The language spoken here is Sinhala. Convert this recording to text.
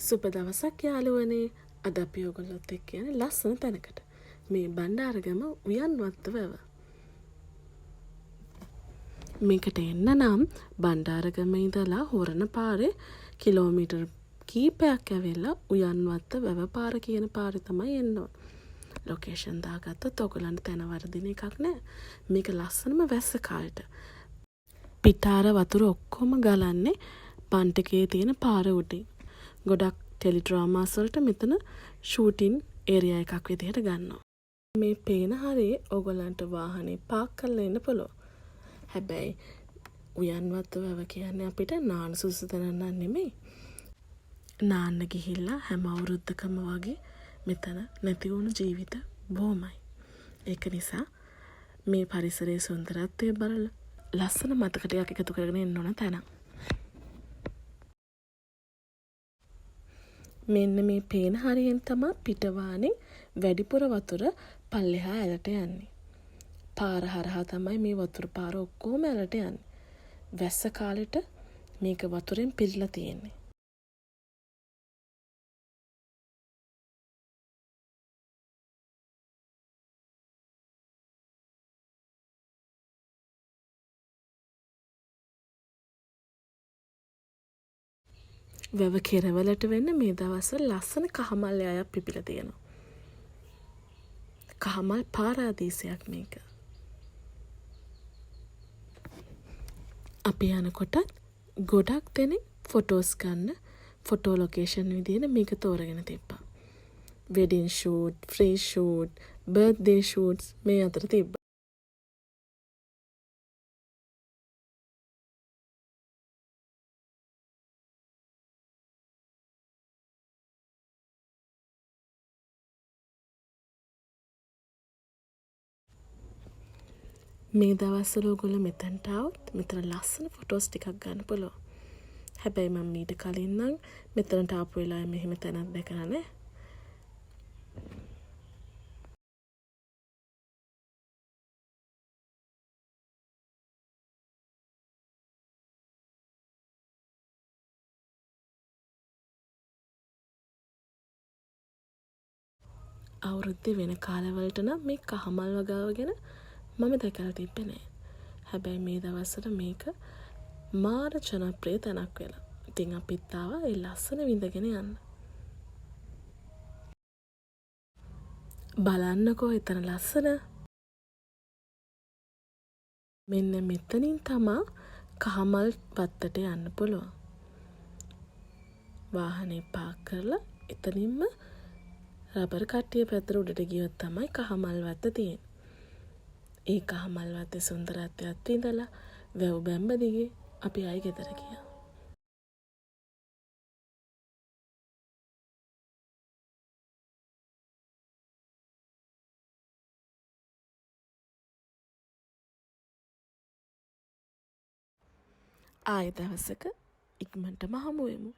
සුබ දවසක් යාළුවනේ. අද අපි ඔයගොල්ලොත් එක්ක යන්නේ ලස්සන තැනකට. මේ බණ්ඩාරගම උයන්වත්ත වැව. මේකට එන්න නම් බණ්ඩාරගම ඉඳලා හොරණ පාරේ කිලෝමීටර් කීපයක් ඇවිල්ලා උයන්වත්ත වැව පාර කියන පාරේ තමයි එන්න ඕන. ලොකේෂන් දාගත්තොත් ඔයගොල්ලන්ට තැන වරදින එකක් නෑ. මේක ලස්සනම වැස්ස කාලෙට. පිටාර වතුර ඔක්කොම ගලන්නේ බන්ට් එකේ තියෙන පාර උඩින්. ගොඩක් ටෙලිඩ්‍රාමාස් වලට මෙතන ෂූටින් ඒරියා එකක් විදිහට ගන්නවා. මේ පේන හරියේ ඕගොල්ලන්ට වාහනේ පාක් කරලා එන්න පුළුවන්. හැබැයි උයන්වත්ත වැව කියන්නේ අපිට නාන්න සුදුසු තැනක් නම් නෙමෙයි. නාන්න ගිහිල්ලා හැම අවුරුද්දකම වගේ මෙතන නැති වුණු ජීවිත බොහොමයි. ඒක නිසා මේ පරිසරයේ සුන්දරත්වය බලලා ලස්සන මතක ටිකක් එකතු කරගෙන එන්න ඕන තැනක්. මෙන්න මේ පේන හරියෙන් තමා පිටවානේ වැඩිපුර වතුර පල්ලෙහා ඇලට යන්නේ. පාර හරහා තමයි මේ වතුර පාර ඔක්කොම ඇලට යන්නේ. වැස්ස කාලෙට මේක වතුරෙන් පිරීලා තියෙන්නේ. වැව කෙරවලට වෙන්න මේ දවස්වල ලස්සන කහමල් යායක් පිපිලා තියෙනවා. කහමල් පාරාදීසයක් මේක. අපි යනකොටත් ගොඩක් දෙනෙක් ෆොටෝස් ගන්න ෆොටෝ ලොකේෂන් විදියට මේක තෝරගෙන තිබ්බා. Wedding shoot, free shoot, birthday shoots මේ අතර තිබ්බා. මේ දවස්වල ඔයගොල්ලෝ මෙතනට ආවොත් මෙතන ලස්සන ෆොටෝස් ටිකක් ගන්න පුළුවන්. හැබැයි මම මීට කලින් නම් මෙතනට ආපු වෙලාවේ මෙහෙම තැනක් දැකලා නෑ. අවුරුද්දේ වෙන කාලවලට නම් මේ කහමල් වගාව ගැන මම දැකලා තිබ්බේ නෑ. හැබැයි මේ දවස්වල මේක මාර ජනප්‍රිය තැනක් වෙලා. ඉතින් අපිත් ආවා ඒ ලස්සන විඳගෙන යන්න. බලන්නකෝ එතන ලස්සන. මෙන්න මෙතනින් තමා කහමල් වත්තට යන්න පුළුවන්. වාහනේ පාක් කරලා එතනින්ම රබර් කට්ටිය පැත්තට උඩට ගියොත් තමයි කහමල් වත්ත තියෙන්නේ. ඒ කහමල් වත්තේ සුන්දරත්වයත් විඳලා වැව් බැම්ම දිගේ අපි ආයි ගෙදර ගියා. ආයෙ දවසක ඉක්මනටම හමු වෙමු.